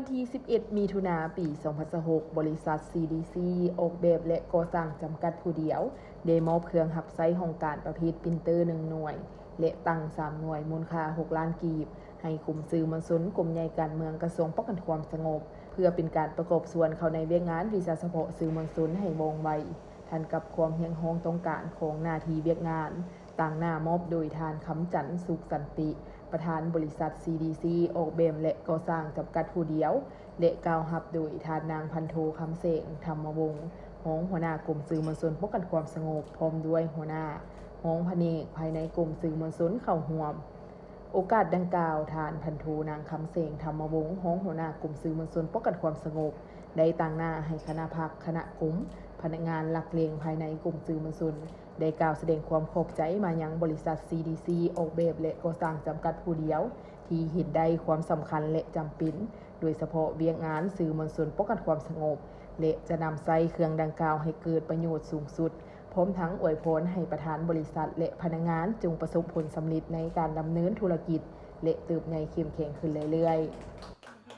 ວັນທີສິບເອັດ ມິຖຸນາ ປີສອງພັນຊາວຫົກ ບໍລິສັດ ຊີດີຊີ ອອກແບບ ແລະ ກໍ່ສ້າງ ຈຳກັດຜູ້ດຽວ ໄດ້ມອບເຄື່ອງຮັບໃຊ້ຫ້ອງການປະເພດປຣິນເຕີ ໜຶ່ງໜ່ວຍ ແລະ ຕັ່ງ ສາມໜ່ວຍ ມູນຄ່າ ຫົກລ້ານກີບ ໃຫ້ກົມສື່ມວນຊົນ ກົມໃຫຍ່ການເມືອງ ກະຊວງປ້ອງກັນຄວາມສະຫງົບ ເພື່ອເປັນການປະກອບສ່ວນເຂົ້າໃນວຽກງານວິຊາສະເພາະສື່ມວນຊົນໃຫ້ວ່ອງໄວ, ທັນກັບຄວາມຮຽກຮ້ອງຕ້ອງການຂອງໜ້າທີ່ວຽກງານ. ຕາງໜ້າມອບໂດຍທ່ານ ຄຳຈັນ ສຸກສັນຕິ ປະທານບໍລິສັດ ຊີດີຊີ ອອກແບບ ແລະ ກໍ່ສ້າງ ຈຳກັດຜູ້ດຽວ ແລະ ກ່າວຮັບໂດຍທ່ານນາງ ພັນໂທ ຄຳແສງ ທຳມະວົງ ຮອງຫົວໜ້າກົມສື່ມວນຊົນປ້ອງກັນຄວາມສະຫງົບ ພ້ອມດ້ວຍຫົວໜ້າຫ້ອງພະແນກພາຍໃນກົມສື່ມວນຊົນເຂົ້າຮ່ວມ. ໂອກາດດັ່ງກ່າວ, ທ່ານ ພັນໂທ ນາງ ຄຳແສງ ທຳມະວົງ ຮອງຫົວໜ້າກົມສື່ມວນຊົນປ້ອງກັນຄວາມສະຫງົບ ໄດ້ຕາງໜ້າໃຫ້ຄະນະພັກ, ຄະນະກົມ, ພະນັກງານຫຼັກແຫຼ່ງພາຍໃນກົມສື່ມວນຊົນ ໄດ້ກ່າວສະແດງຄວາມຂອບໃຈມາຍັງບໍລິສັດ ຊີດີຊີ ອອກແບບ ແລະ ກໍ່ສ້າງ ຈຳກັດຜູ້ດຽວ ທີ່ເຫັນໄດ້ຄວາມສຳຄັນ ແລະ ຈຳເປັນ ໂດຍສະເພາະວຽກງານສື່ມວນຊົນປ້ອງກັນຄວາມສະຫງົບ ແລະ ຈະນຳໃຊ້ເຄື່ອງດັ່ງກ່າວໃຫ້ເກີດປະໂຫຍດສູງສຸດ, ພ້ອມທັງອວຍພອນໃຫ້ປະທານບໍລິສັດ ແລະ ພະນັກງານຈົ່ງປະສົບຜົນສຳເລັດໃນການດຳເນີນທຸລະກິດ ແລະ ເຕີບໃຫຍ່ເຂັ້ມແຂງຂຶ້ນເລື້ອຍໆ.